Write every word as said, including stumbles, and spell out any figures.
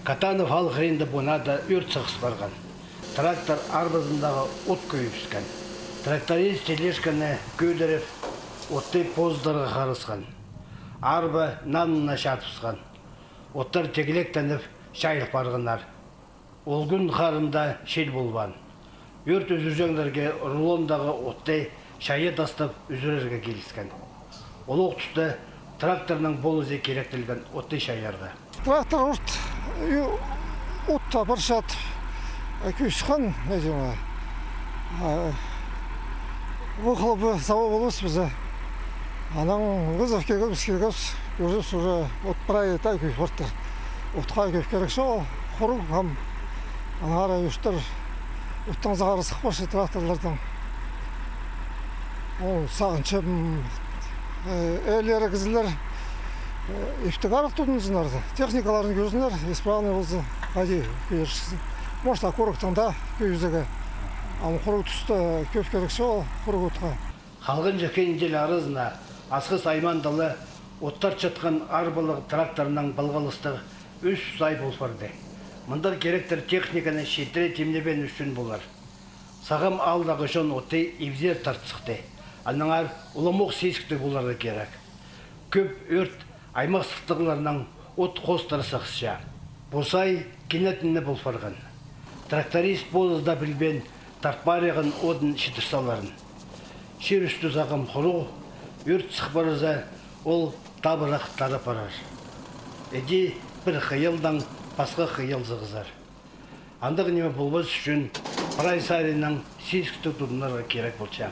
Катанов аал хыринда пу наада ӧрт сығыс парған. Трактор арбазындағы от кӧйібіскен. Тракторист тележканы кӧдіріп, отты позыдарға харысхан. Арба нанына чатыбысхан. Оттар тегілектеніп, чайыл парғаннар. Ол кӱн харында чел полбаан. Ӧрт ӱзӱрҷеңнерге рулондағы отты чайа тастап ӱзӱрерге киліскен. Олох туста тракторның полызы киректелген отты чайарға. Трактор ӧрт, ю-, от апарчат, кӧзіткен, не тиҷең, выхлопы саба полбас паза. Анаң вызов киргебіс, киргебіс, кӧрзебіс, уже от прай таа кӧй партыр. Отха кӧп кирек чоғыл, хуруғ ам. Аннаңар ӧрттер оттаң сығара сыхпасча тракторлардаң. Ол сағынчам, э, ээлері кізілер, э, иптіг арах тудынзыннар, техникаларын кӧрзіннер, исправный полза, хайди кӧзірчезің. Может, окуректең даа кӧзірерге. Ам хуруғ туста кӧп кирек чоғыл, хуруғ отха. Халғанҷы кенҷіл аразына Асхыс аймаанда ла оттар чатхан арбалығ тракторнаң палғалыстығ ӱс сай пол парды. Мындағ киректер техниканы читіре тимнебеен ӱчӱн полар. Сағам аалдағы чон отты ибзер тарт сыхты. Аннаңар уламох сизіктіг поларға кирек. Кӧп ӧрт аймах сылтағларынаң от хоостыра сығысча. Пу сай кинетін не пол парған. Тракторист позы даа пілбеен тарт париған одын чідір саларын. Чир ӱстӱ сағам хуруғ, ӧрт сых парза, ол табырах тарап парар. Іди пір хыйалдаң пасха хыйал сығызар. Андағ ниме полбас ӱчӱн прай саринаң сизіктіг тудынарға кирек полча.